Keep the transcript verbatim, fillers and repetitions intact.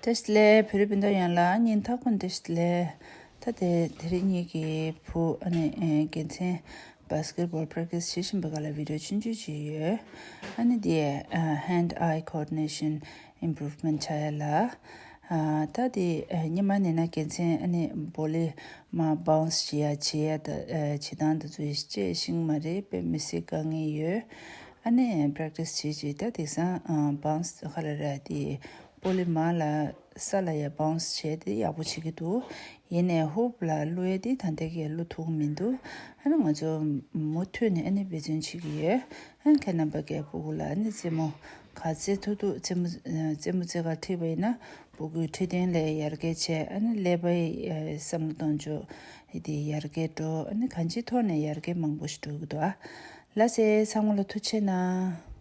བཀྲ་ཤིས་བདེ་ལེགས། བོད་རིགས་སྤུན་ཟླ་ཡོངས་ལ་ཉིན་ཐག་པ་ནས་བཀྲ་ཤིས་བདེ་ལེགས། ད་དེ་དེ་རིང་ངེད་ཀྱི་བུ་ཨ་ནི་ཨེ་རྒྱལ་མཚན་བྷ་སི་ཀེ་ཊི་བྷོལ་པེ་རེག་ཊི་སི་བྱེད་བཞིན་པའི་སྒང་ལ་བི་ཌི་ཡོ་ཆུང་ཆུང་ཅིག་ཡོད། ཨ་ནི་དེ་ཨ་hand eye coordination improvement བྱ་ཡ་ལ། ཨ་ད་དེ་ཨ་སྔོན་མ་ནས་ན་རྒྱལ་མཚན་ཨ་ནི་བོ་ལི་མར་བྷའུན་སི་བྱེད་ཡ་ད་ཨ་བྱེད་སྟངས་དེ་ཚོ་ཡི་ཤེས་ཤིང་མ་རེད། དཔེ་མི་སྲིད་དཀའ་ངལ་ཡོད། ཨ་ནི་པེ་རེག་ཊི་སི་བྱེད་བྱེད་ད་དེང་སང་ཨ་བྷའུན་སི་ག་ལ་ར་དེ་བོ་ལི་མར་ལ་ས་ལ་ཡ་བྷའུན་སི་བྱས་ཏེ་ཡག་པོ་བྱེད་ཀྱི་འདུག། ཡིན་ནའི་ཧུབ་ལ་བླུག་ཡས་དེ་ད་ལྟ་གི་བླུག་ཐུབ་ཀྱི་མི་འདུག། ཨ་ནི་ང་ཚོ་མུ་མཐུད་ནས་ཨ་ནི་འབད་བརྩོན་བྱེད་ཀྱི་ཡོད། ཨ་ནི་ཁྱེད་རྣམ་པ་གི་སྤུ་གུ་ལ་ཨ་ནི་རྩེད་མོ་ག་རྩེད་ཐུབ་ཐུབ་རྩེད་མོ་རྩེད་མོ་རྩེ་གར་ཁྲིད་པ་ཡིན་ན་སྤུ་གུའི་འཕྲོད་བསྟེན་ལ་ཡར་རྒྱས་བྱས། ཨ་ནི་ཀླད་པའི་བསམ་བློ་གཏོང་ཕྱོགས་དེ་ཡར་རྒྱས་འགྲོ། ཨ་ནི་གང་ཅིའི་ཐོག་ནས་ཡར་རྒྱས་མང་པོ་ཞིག་འགྲོ་གི་འདུག་ཨ། ལགས་སེ། ཚང་མ་ལ་ཐུགས་རྗེ་གནང་།